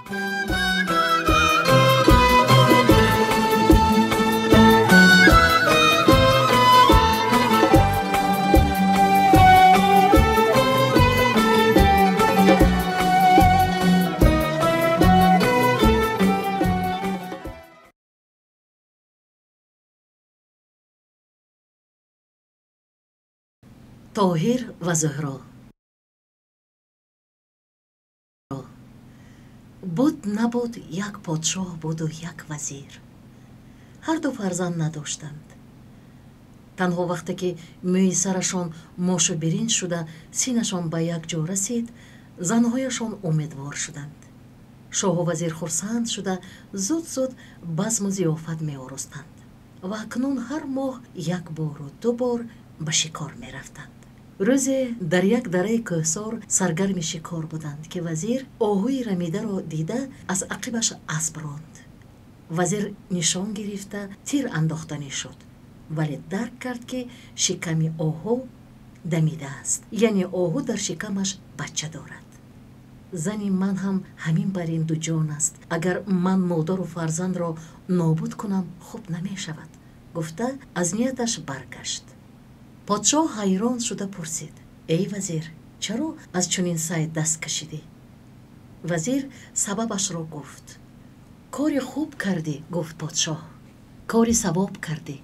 Тоҳир ва Зуҳро. Буд набуд, як подшоҳ буду як вазир. Ҳарду фарзанд надоштанд. Танҳо вақте ки мӯи сарашон мошу биринҷ шуда, синашон ба як ҷо расид, занҳояшон умедвор шуданд. Шоҳу вазир хурсанд шуда, зуд-зуд базму зиёфат меоростанд ва акнун ҳар моҳ як бору ду бор ба шикор мерафтанд. Рӯзе дар як дараи кӯҳсор саргарми шикор буданд, ки вазир оҳуи рамидаро дида, аз ақибаш асп ронд. Вазир нишон гирифта, тир андохтанӣ шуд, вале дарк кард, ки шиками оҳу дамидааст, яъне оҳу дар шикамаш бача дорад. Зани ман ҳам ҳамин бар ин дуҷон аст. Агар ман модару фарзандро нобуд кунам, хуб намешавад, гуфта, аз нияташ баргашт. Подшоҳ ҳайрон шуда пурсид: «Эй вазир, чаро аз чунин сайд даст кашидӣ?» Вазир сабабашро гуфт. «Кори хуб кардӣ, — гуфт подшоҳ, — кори савоб кардӣ».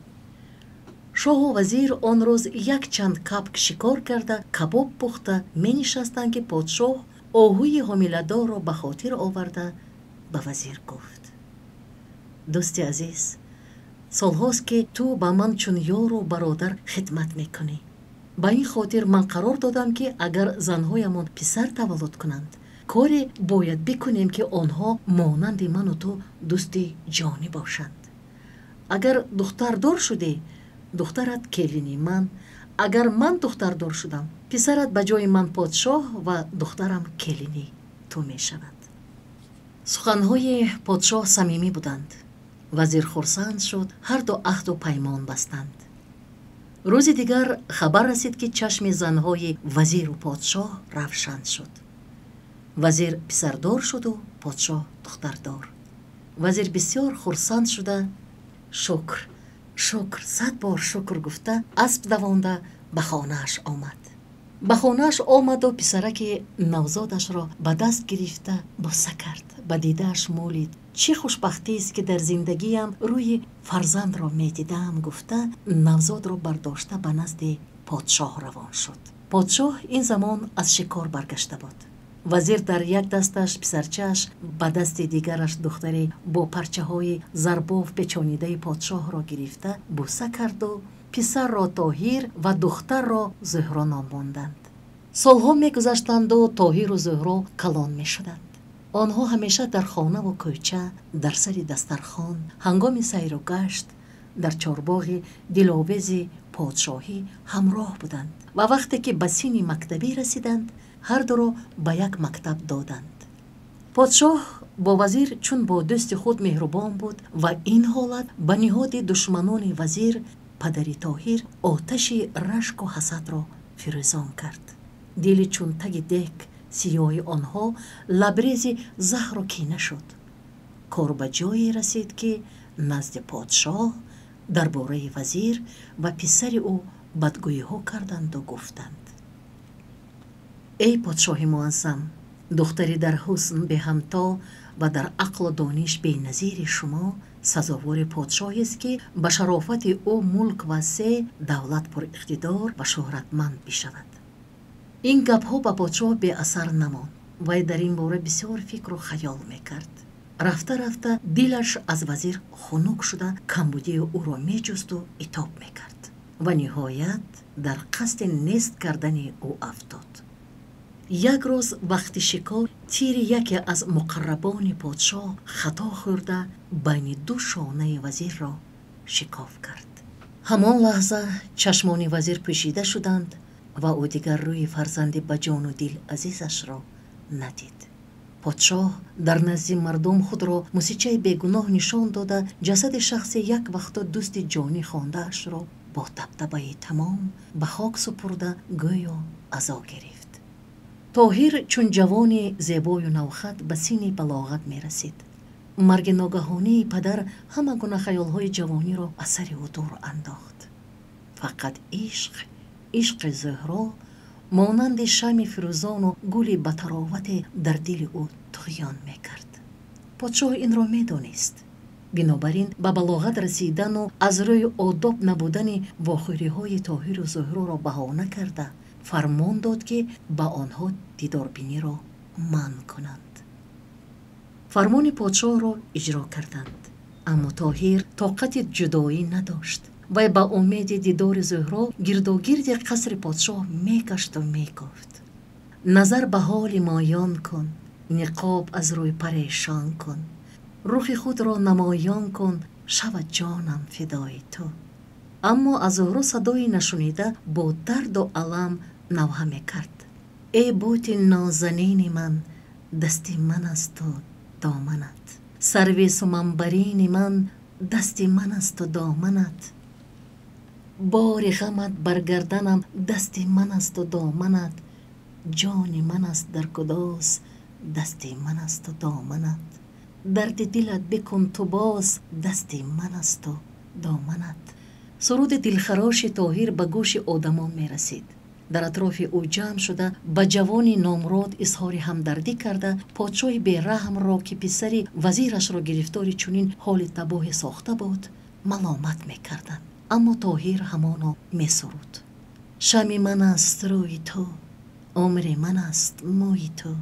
Шоҳу вазир он рӯз якчанд капк шикор карда, кабоб пухта менишастанд, ки подшоҳ оҳуи ҳомиладорро ба хотир оварда, ба вазир гуфт: «Дӯсти азиз, солҳост, ки ту ба ман чун ёру бародар хидмат мекунӣ. Ба ин хотир ман қарор додам, ки агар занҳоямон писар таваллуд кунанд, коре бояд бикунем, ки онҳо монанди ману ту дӯсти ҷонӣ бошанд. Агар духтардор шудӣ, духтарат келини ман, агар ман духтардор шудам, писарат ба ҷои ман подшоҳ ва духтарам келини ту мешавад». Суханҳои подшоҳ самимӣ буданд. Вазир хурсанд шуд. Ҳарду аҳду паймон бастанд. Рӯзи дигар хабар расид, ки чашми занҳои вазиру подшоҳ равшан шуд. Вазир писардор шуду подшоҳ духтардор. Вазир бисёр хурсанд шуда, «Шукр, шукр, сад бор шукр», гуфта, асп давонда ба хонааш омад. Ба хонааш омаду писараки навзодашро ба даст гирифта буса кард, ба дидааш молид. «Чӣ хушбахтиест, ки дар зиндагиям рӯи фарзандро медидаам», гуфта, навзодро бардошта ба назди подшоҳ равон шуд. Подшоҳ ин замон аз шикор баргашта буд. Вазир дар як дасташ писарчааш, ба дасти дигараш духтаре бо парчаҳои зарбоф печонидаи подшоҳро гирифта буса карду писарро Тоҳир ва духтарро Зуҳро ном монданд. Солҳо мегузаштанду Тоҳиру Зуҳро калон мешуданд. Онҳо ҳамеша дар хонаву кӯча, дар сари дастархон, ҳангоми сайру гашт, дар чорбоғи диловези подшоҳӣ ҳамроҳ буданд ва вақте ки ба синни мактабӣ расиданд, ҳардуро ба як мактаб доданд. Подшоҳ бо вазир чун бо дӯсти худ меҳрубон буд ва ин ҳолат ба ниҳоди душманони вазир, падари Тоҳир, оташи рашку ҳасадро фирӯзон кард. Дили чун таги дек сиёҳи онҳо лабрези заҳру кина шуд. Кор ба ҷое расид, ки назди подшоҳ дар бораи вазир ва писари ӯ бадгӯиҳо карданду гуфтанд: «Эй подшоҳи муаззам, духтари дар ҳусн беҳамто ва дар ақлу дониш беназири шумо сазовори подшоҳест, ки ба шарофати ӯ мулк васеъ, давлат пуриқтидор ва шӯҳратманд бишавад». Ин гапҳо ба подшоҳ беасар намонд. Вай дар ин бора бисёр фикру хаёл мекард. Рафта рафта дилаш аз вазир хунук шуда, камбудии ӯро меҷусту итоб мекард ва ниҳоят дар қасди нест кардани ӯ афтод. Як рӯз вақти шикор тири яке аз муқаррабони подшоҳ хато хӯрда, байни ду шонаи вазирро шикоф кард. Ҳамон лаҳза чашмони вазир пӯшида шуданд ва ӯ дигар рӯи фарзанди ба ҷону дил азизашро надид. Подшоҳ дар назди мардум худро мусичаи бегуноҳ нишон дода, ҷасади шахси як вақто дӯсти ҷонӣ хондаашро бо табтабаи тамом ба хок супурда, гӯё азо гирифт. Тоҳир чун ҷавони зебою навхат ба синни балоғат мерасид. Марги ногаҳонии падар ҳама гуна хаёлҳои ҷавониро аз сари ӯ дур андохт. Фақат ишқ, ишқи Зуҳро монанди шами фирӯзону гули батаровате дар дили ӯ туғён мекард. Подшоҳ инро медонист. Бинобар ин ба балоғат расидану аз рӯи одоб набудани вохӯриҳои Тоҳиру Зуҳроро баҳона карда фармон дод, ки ба онҳо дидорбиниро манъ кунанд. Фармони подшоҳро иҷро карданд, аммо Тоҳир тоқати ҷудоӣ надошт. Вай ба умеди дидори Зуҳро гирдогирди қасри подшоҳ мегашту мегуфт: назар ба ҳоли моён кун, ниқоб аз рӯй парешон кун, рухи худро намоён кун, шавад ҷонам фидои ту. Аммо аз Зуҳро садое нашунида бо дарду алам навҳа мекард: эй бути нозанини ман, дасти ман асту доманат, сарви суманбарини ман, дасти ман асту доманат, бори ғамат бар гарданам, дасти ман асту доманат, ҷони ман аст дар гудоз, дасти ман асту доманат, дарди дилат бикун ту боз, дасти ман асту доманат. Суруди дилхароши Тоҳир ба гӯши одамон мерасид. Дар атрофи ӯ ҷамъ шуда ба ҷавони номрод изҳори ҳамдардӣ карда, подшоҳи бераҳмро, ки писари вазирашро гирифтори чунин ҳоли табоҳе сохта буд, маломат мекарданд. Аммо Тоҳир ҳамоно месуруд: шами ман аст рӯи ту, умри ман аст мӯи ту,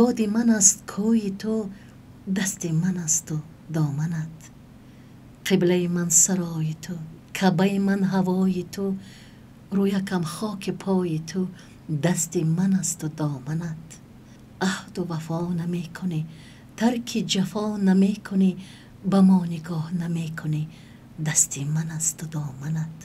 ёди ман аст кӯи ту, дасти ман асту доманат, қиблаи ман сарои ту, каъбаи ман ҳавои ту, рӯякам хоки пои ту, дасти ман асту доманат. Аҳду вафо намекунӣ, тарки ҷафо намекунӣ, ба мо нигоҳ намекунӣ, дасти ман асту доманат.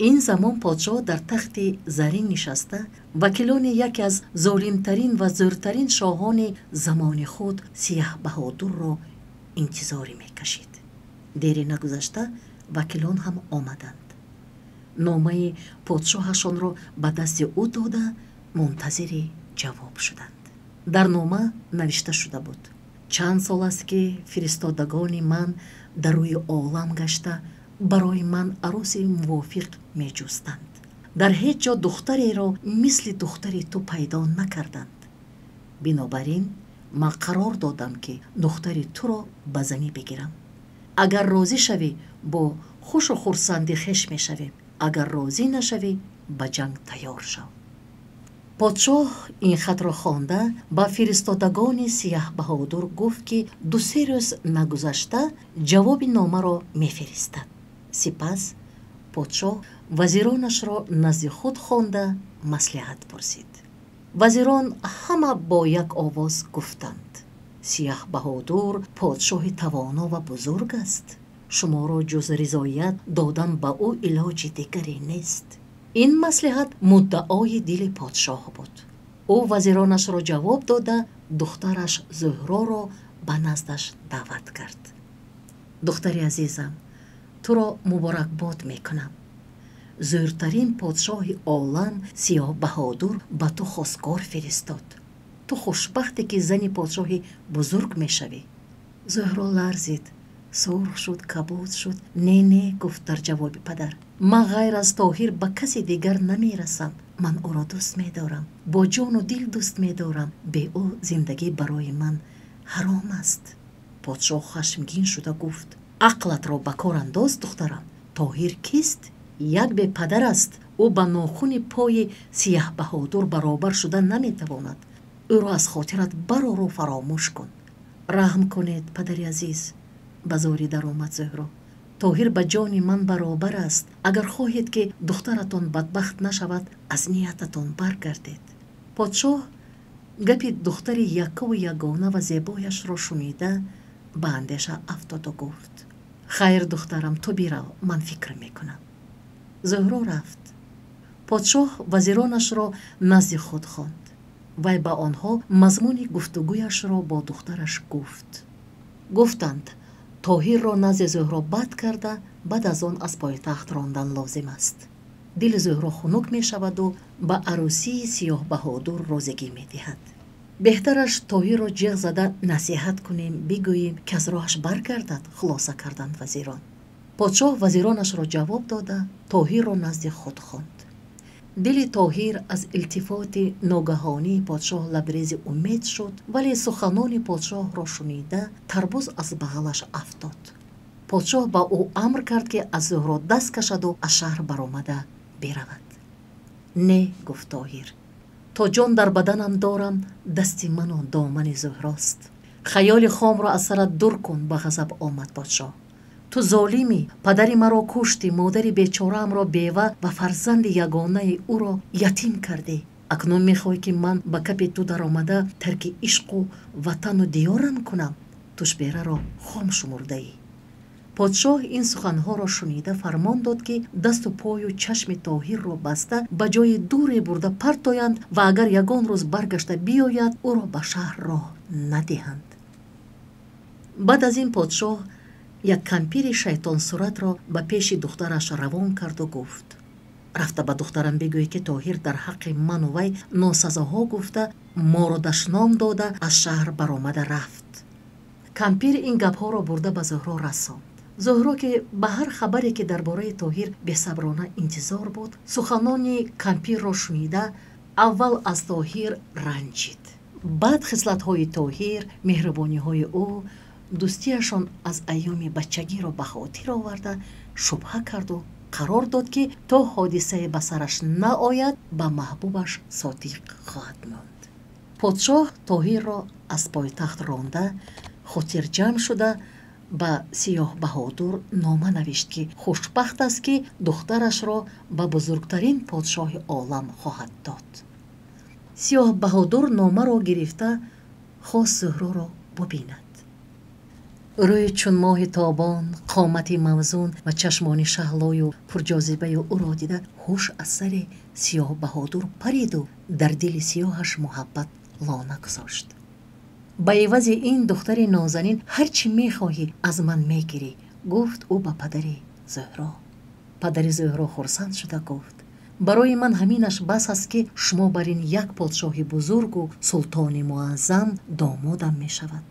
Ин замон подшоҳ дар тахти зарин нишаста вакилони яке аз золимтарин ва зӯртарин шоҳони замони худ Сияҳбаҳодурро интизорӣ мекашид. Дери нагузашта вакилон ҳам омаданд. Номаи подшоҳашонро ба дасти ӯ дода мунтазири ҷавоб шуданд. Дар нома навишта шуда буд: чанд сол аст, ки фиристодагони ман дар рӯи олам гашта барои ман аруси мувофиқ меҷӯстанд. Дар ҳеҷ ҷо духтареро мисли духтари ту пайдо накарданд. Бинобар ин ман қарор додам, ки духтари туро ба занӣ бигирам. Агар розӣ шавӣ, бо хушу хурсандӣ хеш мешавем, агар розӣ нашавӣ, ба ҷанг тайёр шав. Подшоҳ ин хатро хонда ба фиристодагони Сияҳбаҳодур гуфт, ки ду-се рӯз нагузашта ҷавоби номаро мефиристад. Сипас подшоҳ вазиронашро назди худ хонда маслиҳат пурсид. Вазирон ҳама бо як овоз гуфтанд: Сияҳбаҳодур подшоҳи тавоно ва бузург аст. Шуморо ҷуз ризоят додан ба ӯ илоҷи дигаре нест. Ин маслиҳат муддаои дили подшоҳ буд. Ӯ вазиронашро ҷавоб дода духтараш Зуҳроро ба наздаш даъват кард. Духтари азизам, туро муборакбод мекунам. Зӯртарин подшоҳи олам Сиёҳбаҳодур ба ту хостгор фиристод. Ту хушбахте, ки зани подшоҳи бузург мешавӣ. Зуҳро ларзид, сурх шуд, кабуд шуд. Не, не, гуфт дар ҷавоби падар, ман ғайр аз Тоҳир ба каси дигар намерасам. Ман ӯро дӯст медорам, бо ҷону дил дӯст медорам. Бе ӯ зиндагӣ барои ман ҳаром аст. Подшоҳ хашмгин шуда гуфт: ақлатро ба кор андоз, духтарам. Тоҳир кист? Як бепадар аст. Ӯ ба нохуни пои Сияҳбаҳодур баробар шуда наметавонад. Ӯро аз хотират барору фаромӯш кун. Раҳм кунед, падари азиз, ба зорӣ даромад Зуҳро. Тоҳир ба ҷони ман баробар аст. Агар хоҳед, ки духтаратон бадбахт нашавад, аз ниятатон баргардед. Подшоҳ гапи духтари яккаву ягона ва зебояшро шунида ба андеша афтоду гуфт: хайр, духтарам, ту бирав, ман фикр мекунам. Зуҳро рафт. Подшоҳ вазиронашро назди худ хонд. Вай ба онҳо мазмуни гуфтугӯяшро бо духтараш гуфт. Гуфтанд, Тоҳирро назди Зуҳро бад карда, баъд аз он аз пойтахт рондан лозим аст. Дили Зуҳро хунук мешаваду ба арӯсии Сиёҳбаҳодур розигӣ медиҳад. Беҳтараш Тоҳирро ҷеғ зада насиҳат кунем, бигӯем, ки аз роҳаш баргардад, хулоса карданд вазирон. Подшоҳ вазиронашро ҷавоб дода, Тоҳирро назди худ хонд. Дили Тоҳир аз илтифоти ногаҳонии подшоҳ лабрези умед шуд, вале суханони подшоҳро шунида тарбуз аз бағалаш афтод. Подшоҳ ба ӯ амр кард, ки аз Зуҳро даст кашаду аз шаҳр баромада биравад. Не, гуфт Тоҳир, то ҷон дар баданам дорам, дасти ману домани Зуҳрост. Хаёли хомро аз сарат дур кун, ба ғазаб омад подшоҳ. Ту золимӣ, падари маро куштӣ, модари бечораамро бева ва фарзанди ягонаи ӯро ятим кардӣ. Акнун мехоҳӣ, ки ман ба капи ту даромада тарки ишқу ватану диёрам кунам? Тушбераро хом шумурдаӣ. Подшоҳ ин суханҳоро шунида фармон дод, ки дасту пою чашми Тоҳирро баста ба ҷои дуре бурда партоянд ва агар ягон рӯз баргашта биёяд, ӯро ба шаҳр роҳ надиҳанд. Баъд аз ин подшоҳ як кампири шайтонсуратро ба пеши духтараш равон карду гуфт: рафта ба духтарам бигӯй, ки Тоҳир дар ҳаққи ману вай носазоҳо гуфта, моро дашном дода, аз шаҳр баромада рафт. Кампир ин гапҳоро бурда ба Зуҳро расонд. Зуҳро, ки ба ҳар хабаре, ки дар бораи Тоҳир бесаброна интизор буд, суханони кампирро шунида аввал аз Тоҳир ранҷид. Баъд хислатҳои Тоҳир, меҳрубониҳои ӯ, дӯстиашон аз айёми бачагиро ба хотир оварда шубҳа карду қарор дод, ки то ҳодисае ба сараш наояд, ба маҳбубаш содиқ хоҳад монд. Подшоҳ Тоҳирро аз пойтахт ронда, хотирҷамъ шуда ба Сиёҳбаҳодур нома навишт, ки хушбахт аст, ки духтарашро ба бузургтарин подшоҳи олам хоҳад дод. Сиёҳбаҳодур номаро гирифта хост Зуҳроро бубинад. Рӯи чун моҳи тобон, қомати мавзун ва чашмони шаҳлою пурҷозибаи ӯро дида ҳуш аз сари Сиёҳбаҳодур париду дар дили сиёҳаш муҳаббат лона гузошт. Ба ивази ин духтари нозанин ҳар чӣ мехоҳӣ аз ман мегирӣ, гуфт ӯ ба падари Зуҳро. Падари Зуҳро хурсанд шуда гуфт: барои ман ҳаминаш бас аст, ки шумо бар ин як подшоҳи бузургу султони муаззам домодам мешавад.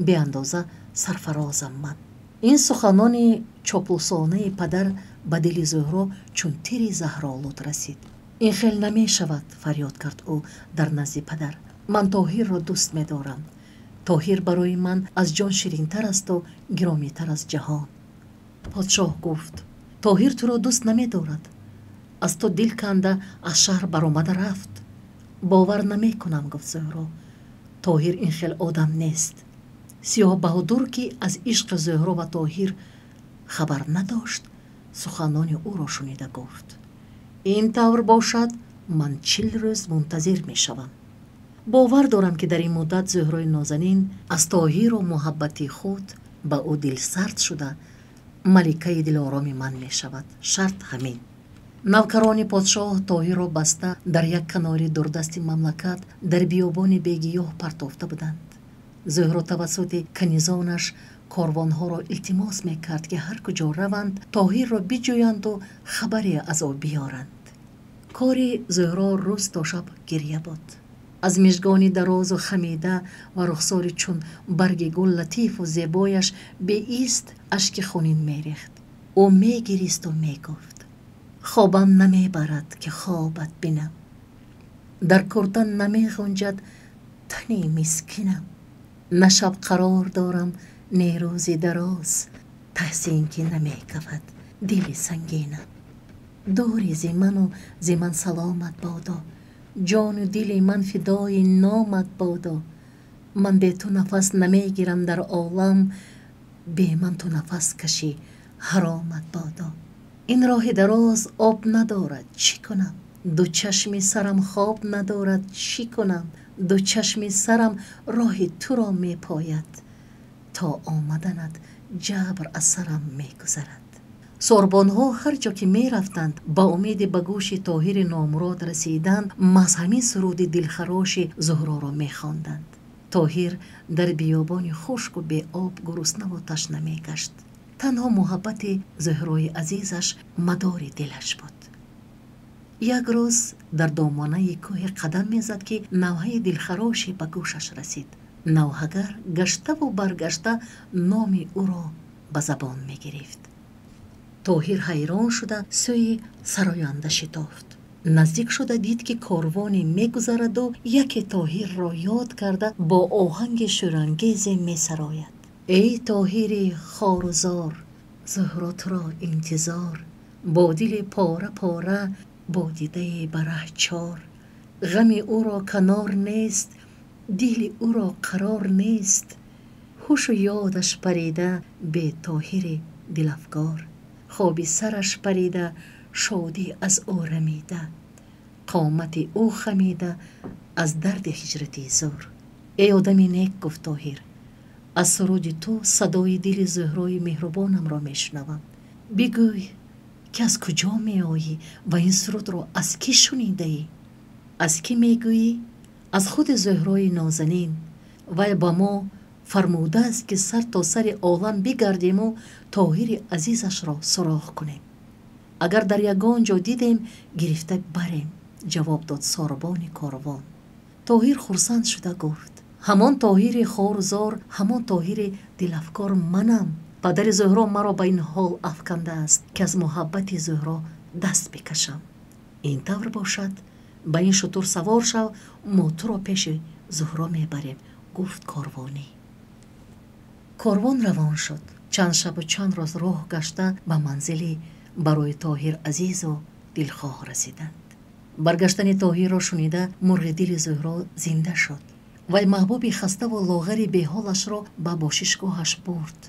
Беандоза сарфарозам ман. Ин суханони чоплусонаи падар ба дили Зуҳро чун тири заҳролуд расид. Ин хел намешавад, фарёд кард ӯ дар назди падар. Ман Тоҳирро дӯст медорам. Тоҳир барои ман аз ҷон ширинтар асту гиромитар аз ҷаҳон. Подшоҳ гуфт: Тоҳир туро дӯст намедорад. Аз ту дил канда аз шаҳр баромада рафт. Бовар намекунам, гуфт Зуҳро. Тоҳир ин хел одам нест. Сиёҳбаҳодур, ки аз ишқи Зуҳро ва Тоҳир хабар надошт, суханони ӯро шунида гуфт: ин тавр бошад, ман 40 рӯз мунтазир мешавам. Бовар дорам, ки дар ин муддат Зуҳрои нозанин аз Тоҳиру муҳаббати худ ба ӯ дилсард шуда маликаи дилороми ман мешавад. Шарт ҳамин. Навкарони подшоҳ Тоҳирро баста дар як канори дурдасти мамлакат дар биёбони бегиёҳ партофта буданд. Зуҳро тавассути канизонаш корвонҳоро илтимос мекард, ки ҳар куҷо раванд, Тоҳирро биҷӯянду хабаре аз ӯ биёранд. Кори Зуҳро рӯз то шаб гиря буд. Аз мижгони дарозу хамида ва рухсори чун барги гул латифу зебояш беист ашки хунин мерехт. Ӯ мегиристу мегуфт: хобам намебарад, ки хобат бинам, дар курта намеғунҷад тани мискинам, на шаб қарор дорам, не рӯзи дароз, таҳсин ки намекавад дили сангинам. Дури зи ману зи ман саломат бодо, ҷону дили ман фидои номат бодо. Ман бе ту нафас намегирам дар олам, бе ман ту нафас кашӣ ҳаромат бодо. Ин роҳи дароз об надорад, чӣ кунам? Ду чашми сарам хоб надорад, чӣ кунам? Ду чашми сарам роҳи туро мепояд, то омаданат ҷабр аз сарам мегузарад. Сорбонҳо ҳар ҷо ки мерафтанд, ба умеди ба гӯши Тоҳири номурод расидан, маҳз ҳамин суруди дилхароши Зуҳроро мехонданд. Тоҳир дар биёбони хушку беоб гуруснаву ташна мегашт. Танҳо муҳаббати Зуҳрои азизаш мадори дилаш буд. Як рӯз дар домонаи кӯҳе қадам мезад, ки навҳаи дилхароше ба гӯшаш расид. Навҳагар гаштаву баргашта номи ӯро ба забон мегирифт. Тоҳир ҳайрон шуда сӯи сароянда шитофт. Наздик шуда дид, ки корвоне мегузараду яке Тоҳирро ёд карда бо оҳанги шӯрангезе месарояд: «Эй Тоҳири хору зор, Зуҳро туро интизор, бо дили пора пора, бо дидаи ба раҳ чор. Ғами ӯро канор нест, дили ӯро қарор нест, ҳушу ёдаш парида бе Тоҳири дилафгор, хоби сараш парида, шодӣ аз ӯ рамида, қомати ӯ хамида аз дарди ҳиҷрати зур». «Эй одами нек, — гуфт Тоҳир, — аз суруди ту садои дили Зуҳрои меҳрубонамро мешунавам. Бигӯй, ки аз куҷо меоӣ ва ин сурудро аз кӣ шунидаӣ?» «Аз кӣ мегӯӣ? Аз худи Зуҳрои нозанин. Вай ба мо фармудааст, ки сар то сари олам бигардиму Тоҳири азизашро суроғ кунем. Агар дар ягон ҷо дидем, гирифта барем», — ҷавоб дод сорбони корвон. Тоҳир хурсанд шуда гуфт: «Ҳамон Тоҳири хору зор, ҳамон Тоҳири дилафкор манам. Падари Зуҳро маро ба ин ҳол афкандааст, ки аз муҳаббати Зуҳро даст бикашам». «Ин тавр бошад, ба ин шутур савор шав, мо туро пеши Зуҳро мебарем», — гуфт корвонӣ. Корвон равон шуд. Чанд шабу чанд рӯз роҳ гашта, ба манзили барои Тоҳир азизу дилхоҳ расиданд. Баргаштани Тоҳирро шунида, мурғи дили Зуҳро зинда шуд. Вай маҳбуби хаставу лоғари беҳолашро ба бошишгоҳаш бурд,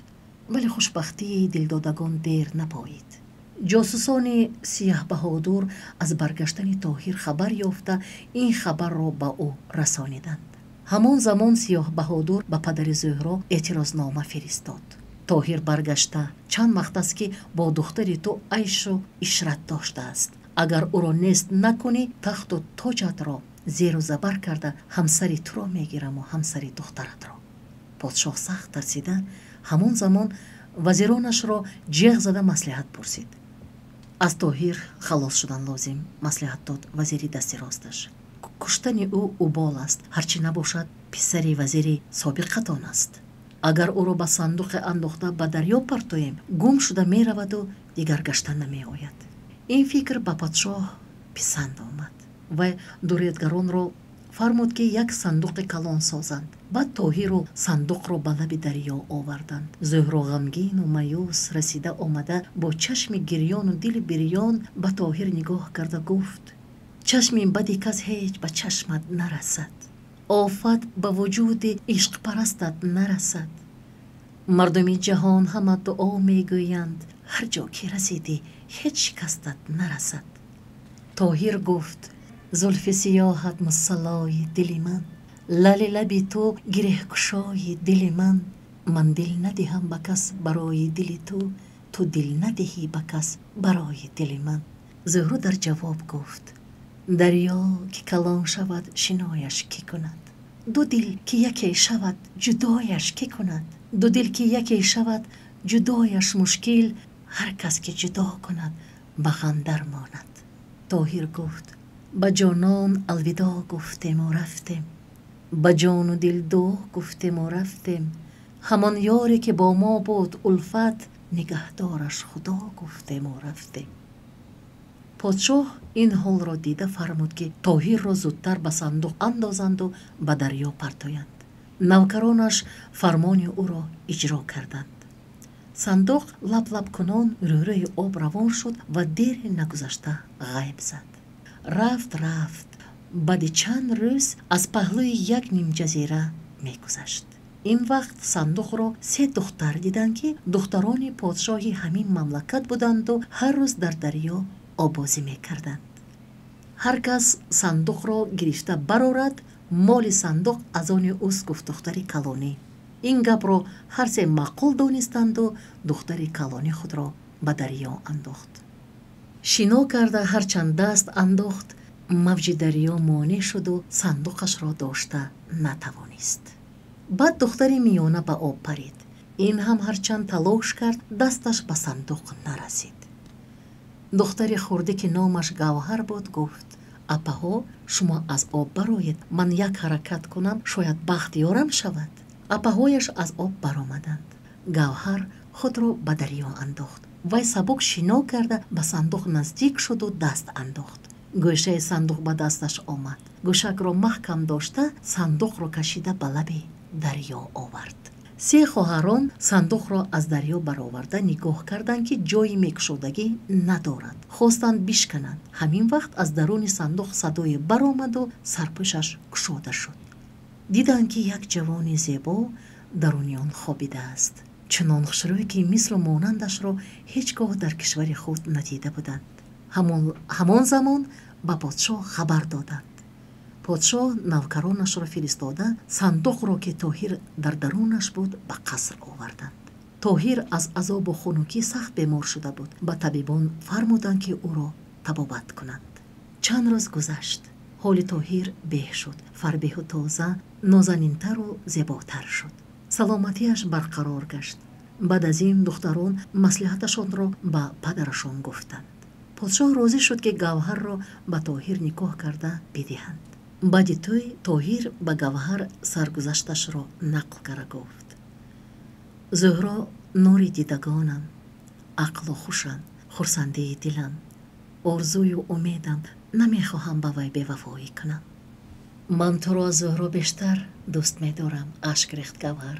вале хушбахтии дилдодагон дер напоид. Ҷосусони Сияҳбаҳодур аз баргаштани Тоҳир хабар ёфта, ин хабарро ба ӯ расониданд. Ҳамон замон Сиёҳбаҳодур ба падари Зуҳро эътирознома фиристод: «Тоҳир баргашта, чанд вақт аст, ки бо духтари ту айшу ишрат доштааст. Агар ӯро нест накунӣ, тахту тоҷатро зеру забар карда, ҳамсари туро мегираму ҳамсари духтаратро». Подшоҳ сахт тарсида, ҳамон замон вазиронашро ҷеғ зада маслиҳат пурсид. «Аз Тоҳир халос шудан лозим», — маслиҳат дод вазири дасти росташ. «Куштани ӯ убол аст. Ҳарчӣ набошад, писари вазири собиқатон аст. Агар ӯро ба сандуқе андохта ба дарё партоем, гум шуда мераваду дигар гашта намеояд». Ин фикр ба подшоҳ писанд омад. Вай дуредгаронро фармуд, ки як сандуқи калон созанд. Баъд Тоҳиру сандуқро ба лаби дарё оварданд. Зуҳро ғамгину маюс расида омада, бо чашми гирёну дили бирён ба Тоҳир нигоҳ карда гуфт: «Чашми бади кас ҳеҷ ба чашмат нарасад, офат ба вуҷуди ишқпарастат нарасад. Мардуми ҷаҳон ҳама дуо мегӯянд, ҳар ҷо ки расидӣ, ҳеҷ шикастат нарасад». Тоҳир гуфт: «Зулфи сиёҳат мусаллои дили ман, лали лаби ту гиреҳкушои дили ман. Ман дил надиҳам ба кас барои дили ту, ту дил надиҳӣ ба кас барои дили ман». Зуҳро дар ҷавоб гуфт: «Дарё ки калон шавад, шинояш кӣ кунад? Ду дил ки яке шавад, ҷудояш кӣ кунад? Ду дил ки яке шавад, ҷудояш мушкил. Ҳар кас ки ҷудо кунад, ба ғандар монад». Тоҳир гуфт: «Ба ҷонон алвидо гуфтему рафтем, ба ҷону дил дуо гуфтему рафтем. Ҳамон ёре ки бо мо буд улфат, нигаҳдораш Худо гуфтему рафтем». Подшоҳ ин ҳолро дида, фармуд, ки Тоҳирро зудтар ба сандуқ андозанду ба дарё партоянд. Навкаронаш фармони ӯро иҷро карданд. Сандуқ лаб-лабкунон рӯрӯи об равон шуд ва дери нагузашта ғайб зад. Рафт, рафт, баъди чанд рӯз аз паҳлӯи як нимҷазира мегузашт. Ин вақт сандуқро се духтар диданд, ки духтарони подшоҳи ҳамин мамлакат буданду ҳар рӯз дар дарё оббозӣ мекарданд. «Ҳар кас сандуқро гирифта барорад, моли сандуқ аз они ӯст», — гуфт духтари калонӣ. Ин гапро ҳар се маъқул донистанду духтари калонӣ худро ба дарё андохт. Шино карда ҳарчанд даст андохт, мавҷи дарё монеъ шуду сандуқашро дошта натавонист. Баъд духтари миёна ба об парид. Ин ҳам ҳарчанд талош кард, дасташ ба сандуқ нарасид. Духтари хурдӣ, ки номаш Гавҳар буд, гуфт: «Апаҳо, шумо аз об бароед, ман як ҳаракат кунам, шояд бахт ёрам шавад». Апаҳояш аз об баромаданд. Гавҳар худро ба дарё андохт. Вай сабук шино карда ба сандуқ наздик шуду даст андохт. Гӯшаи сандуқ ба дасташ омад. Гӯшакро маҳкам дошта, сандуқро кашида ба лаби дарё овард. Се хоҳарон сандуқро аз дарё бароварда нигоҳ карданд, ки ҷойи мекушодагӣ надорад. Хостанд бишкананд. Ҳамин вақт аз даруни сандуқ садое баромаду сарпӯшаш кушода шуд. Диданд, ки як ҷавони зебо даруни он хобидааст, чунон хушрӯй, ки мислу монандашро ҳеҷ гоҳ дар кишвари худ надида буданд. Ҳамон замон ба подшоҳ хабар доданд. Подшоҳ навкаронашро фиристода, сандуқро, ки Тоҳир дар дарунаш буд, ба қаср оварданд. Тоҳир аз азобу хунукӣ сахт бемор шуда буд. Ба табибон фармуданд, ки ӯро табобат кунанд. Чанд рӯз гузашт. Ҳоли Тоҳир беҳ шуд, фарбеҳу тоза, нозанинтару зеботар шуд. Саломатиаш барқарор гашт. Баъд аз ин духтарон маслиҳаташонро ба падарашон гуфтанд. Подшоҳ розӣ шуд, ки Гавҳарро ба Тоҳир никоҳ карда бидиҳанд. Баъди тӯй Тоҳир ба Гавҳар саргузашташро нақл карда гуфт: «Зуҳро нури дидагонам, ақлу хушам, хурсандии дилам, орзую умедам. Намехоҳам ба вай бевафоӣ кунам». «Ман туро аз Зуҳро бештар дӯст медорам», ашк рехт Гавҳар.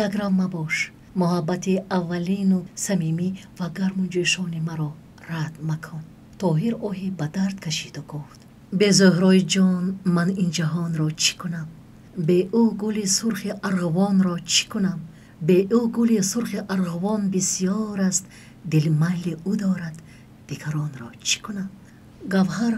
«Якрав мабош, муҳаббати аввалину самимӣ ва гарму ҷӯшони маро рад макун». Тоҳир оҳи ба дард кашиду гуфт: «Бе Зуҳрои ҷон ман ин ҷаҳонро чӣ кунам? Бе ӯ гули сурхи арғувонро чӣ кунам? Бе ӯ гули сурхи арғувон бисьёр аст, дил майли ӯ дорад, дигаронро чӣ кунам?» Гавҳар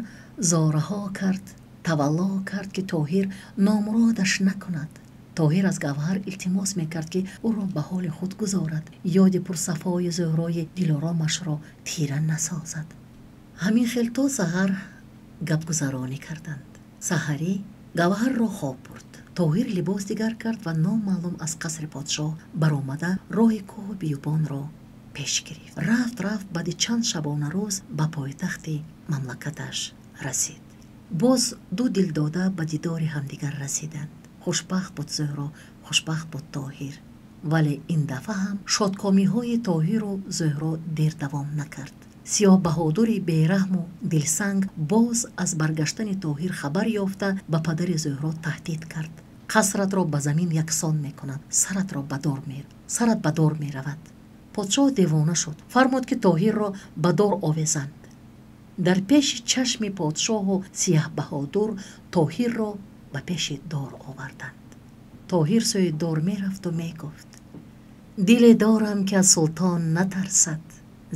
зораҳо кард, тавалло кард, ки Тоҳир номуродаш накунад. Тоҳир аз Гавҳар илтимос мекард, ки ӯро ба ҳоли худ гузорад, ёди пурсафои Зуҳрои дилоромашро тира насозад. Ҳамин хел то саҳар гапгузаронӣ карданд. Саҳарӣ Гавҳарро хоб бурд. Тоҳир либос дигар кард ва номаълум аз қасри подшоҳ баромада роҳи кӯҳу биёбонро пеш гирифт. Рафт, рафт, баъди чанд шабонарӯз ба пойтахти мамлакаташ расид. Боз ду дилдода ба дидори ҳамдигар расиданд. Хушбахт буд Зуҳро, хушбахт буд Тоҳир. Вале ин дафъа ҳам шодкомиҳои Тоҳиру Зуҳро дер давом накард. Сиёҳбаҳодури бераҳму дилсанг боз аз баргаштани Тоҳир хабар ёфта, ба падари Зуҳро таҳдид кард: «Қасратро ба замин яксон мекунам, сарат ба дор меравад». Подшоҳ девона шуд, фармуд, ки Тоҳирро ба дор овезанд. Дар пеши чашми подшоҳу Сияҳбаҳодур Тоҳирро ба пеши дор оварданд. Тоҳир сӯи дор мерафту мегуфт: «Диле дорам, ки аз султон натарсад,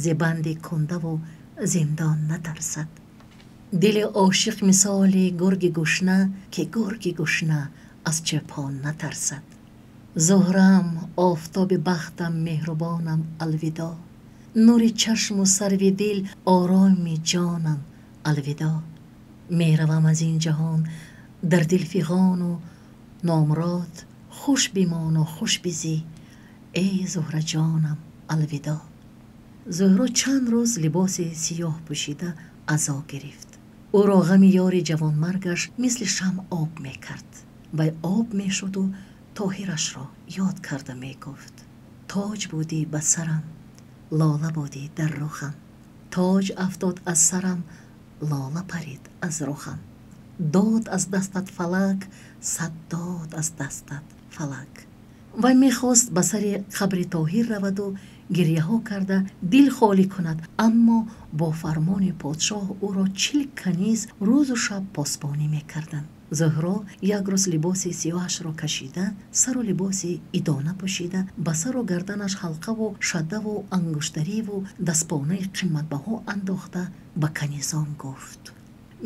зи банди кундаву зиндон натарсад. Дили ошиқ мисоли гурги гушна, ки гурги гушна аз чӯпон натарсад. Зуҳрам, офтоби бахтам, меҳрубонам, алвидо. Нури чашму сарви дил, ороми ҷонам, алвидо. Меравам аз ин ҷаҳон дар дил фиғону номрод, хуш бимону хуш бизӣ, эй Зуҳраҷонам, алвидо». Зуҳро чанд рӯз либоси сиёҳ пӯшида азо гирифт. Ӯро ғами ёри ҷавонмаргаш мисли шам об мекард. Вай об мешуду Тоҳирашро ёд карда мегуфт: «Тоҷ будӣ ба сарам, лола будӣ дар рухам. Тоҷ афтод аз сарам, лола парид аз рухам. Дод аз дастат фалак, сад дод аз дастат фалак». Вай мехост ба сари қабри Тоҳир раваду гирьяҳо карда дил холӣ кунад, аммо бо фармони подшоҳ ӯро 40 каниз рӯзу шаб посбонӣ мекарданд. Зуҳро як рӯз либоси сиёҳашро кашида, сару либоси идона пӯшида, ба сару гарданаш ҳалқаву шадаву ангуштариву дастпонаи қиматбаҳо андохта, ба канизон гуфт: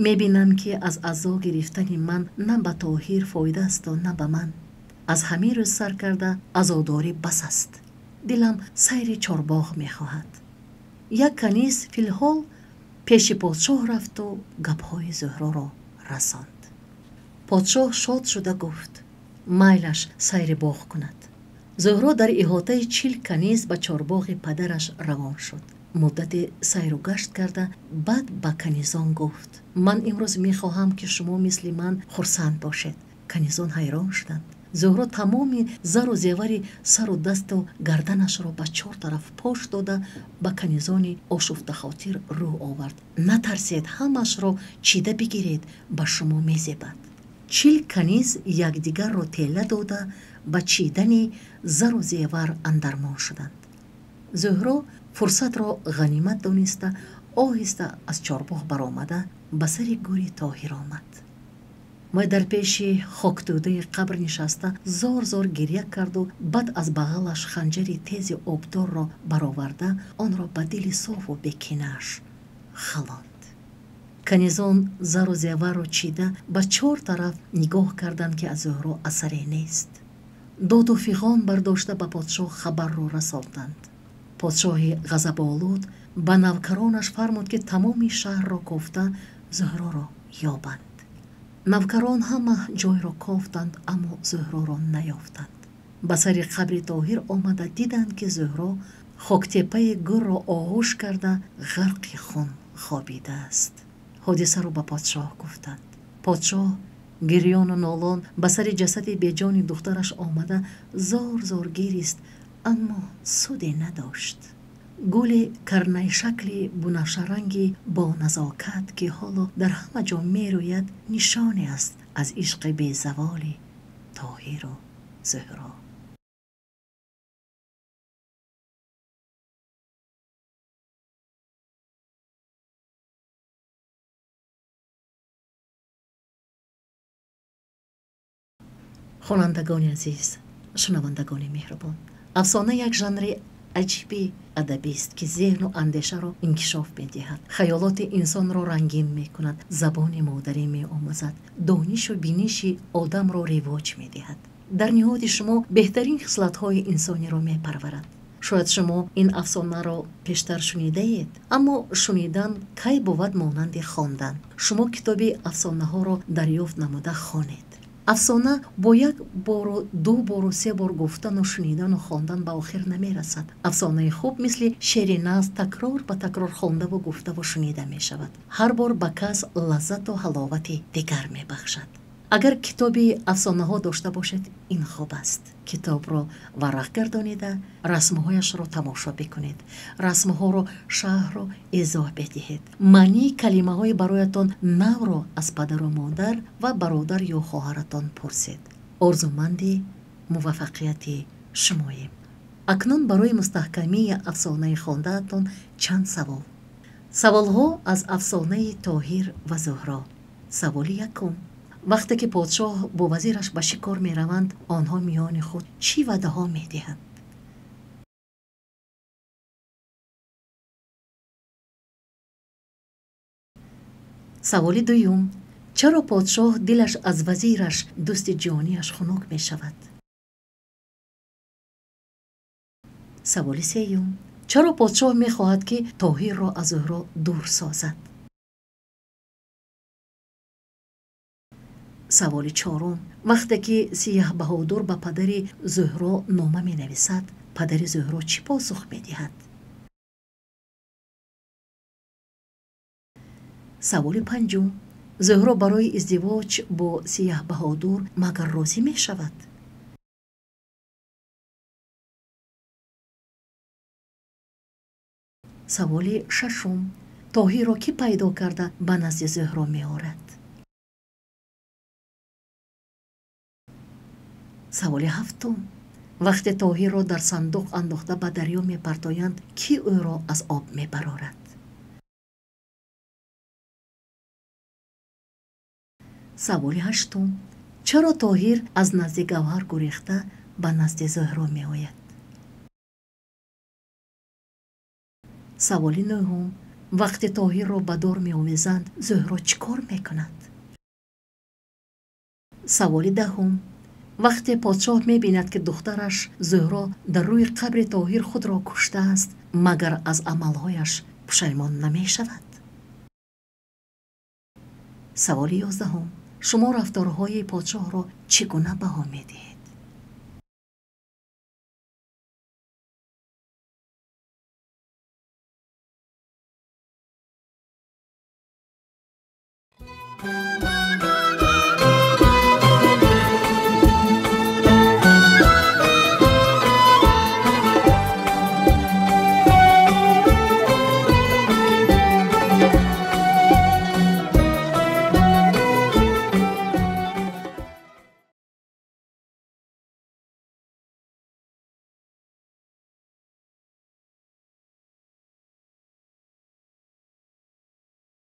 «Мебинам, ки аз азо гирифтани ман на ба Тоҳир фоида асту на ба ман. Аз ҳамин рӯз сар карда азодорӣ бас аст. Дилам сайри чорбоғ мехоҳад». Як каниз филҳол пеши подшоҳ рафту гапҳои Зуҳроро расонд. Подшоҳ шод шуда гуфт: «Майлаш сайри боғ кунад». Зуҳро дар иҳотаи 40 каниз ба чорбоғи падараш равон шуд. Муддате сайру гашт карда, баъд ба канизон гуфт: «Ман имрӯз мехоҳам, ки шумо мисли ман хурсанд бошед». Канизон ҳайрон шуданд. Зуҳро тамоми зару зевари сару дасту гарданашро ба чор тараф пош дода, ба канизони ошуфтахотир рӯ овард: «Натарсед, ҳамаашро чида бигиред, ба шумо мезебад». 40 каниз якдигарро тела дода, ба чидани зару зевар андармон шуданд. Зуҳро фурсатро ғанимат дониста, оҳиста аз чорбоғ баромада, ба сари гӯри Тоҳир омад. Вай дар пеши хоктӯдаи қабр нишаста, зор зор гирья карду, баъд аз бағалаш ханҷари тези обдорро бароварда, онро ба дили софу бекинааш халонд. Канизон зару зеварро чида, ба чор тараф нигоҳ карданд, ки аз Зуҳро асаре нест. Доду фиғон бардошта, ба подшоҳ хабарро расонданд. Подшоҳи ғазаболуд ба навкаронаш фармуд, ки тамоми шаҳрро кофта, Зуҳроро ёбанд. Навкарон ҳама ҷойро кофтанд, аммо Зуҳроро наёфтанд. Ба сари қабри Тоҳир омада, диданд, ки Зуҳро хоктепаи гӯрро оғӯш карда, ғарқи хун хобидааст. Ҳодисаро ба подшоҳ гуфтанд. Подшоҳ гирёну нолон ба сари ҷасади беҷони духтараш омада, зор зор гирист, аммо суде надошт. Гули карнайшакли бунафшаранги бо назокат, ки ҳоло дар ҳама ҷо мерӯяд, нишоне аст аз ишқи безаволи Тоҳиру Зуҳро. Хонандагони азиз, шунавандагони меҳрубон, афсона як жанри аҷиби адабист, ки зеҳну андешаро инкишоф медиҳад, хаёлоти инсонро рангин мекунад, забони модарӣ меомӯзад, донишу биниши одамро ривоҷ медиҳад, дар ниҳоди шумо беҳтарин хислатҳои инсониро мепарварад. Шояд шумо ин афсонаро пештар шунидаед, аммо шунидан кай бувад монанди хондан? Шумо китоби афсонаҳоро дарёфт намуда, хонед. Афсона бо як бору ду бору се бор гуфтану шунидану хондан ба охир намерасад. Афсонаи хуб мисли шеъри наз такрор ба такрор хондаву гуфтаву шунида мешавад, ҳар бор ба кас лаззату ҳаловати дигар мебахшад. Агар китоби афсонаҳо дошта бошед, ин хуб аст. Китобро варақ гардонида, расмҳояшро тамошо бикунед, расмҳоро шаҳрро изоҳ бидиҳед, маънии калимаҳои бароятон навро аз падару модар ва бародар ё хоҳаратон пурсед. Орзуманди муваффақияти шумоем. Акнун барои мустаҳкамии афсонаи хондаатон чанд савол. Саволҳо аз афсонаи Тоҳир ва Зуҳро. Саволи якум: вақте ки подшоҳ бо вазираш ба шикор мераванд, онҳо миёни худ чӣ ваъдаҳо медиҳанд? Саволи дуюм: чаро подшоҳ дилаш аз вазираш, дӯсти ҷонияш, хунук мешавад? Саволи сеюм: чаро подшоҳ мехоҳад, ки Тоҳирро аз Зуҳро дур созад? Саволи чорум: вақте ки Сияҳбаҳодур ба падари Зуҳро нома менависад, падари Зуҳро чӣ посух медиҳад? Саволи панҷум: Зуҳро барои издивоҷ бо Сияҳбаҳодур магар розӣ мешавад? Саволи шашум: Тоҳирро кӣ пайдо карда, ба назди Зуҳро меорад? Саволи ҳафтум: вақте Тоҳирро дар сандуқ андохта, ба дарё мепартоянд, кӣ ӯро аз об мебарорад? Саволи ҳаштум: чаро Тоҳир аз назди Гавҳар гурехта, ба назди Зуҳро меояд? Саволи нӯҳум: вақте Тоҳирро ба дор меовезанд, Зуҳро чӣ кор мекунад? Саволи даҳум: вақте подшоҳ мебинад, ки духтараш Зуҳро дар рӯи қабри Тоҳир худро куштааст, магар аз амалҳояш пушаймон намешавад? Саволи 11-ум: шумо рафторҳои подшоҳро чӣ гуна баҳо медиҳед?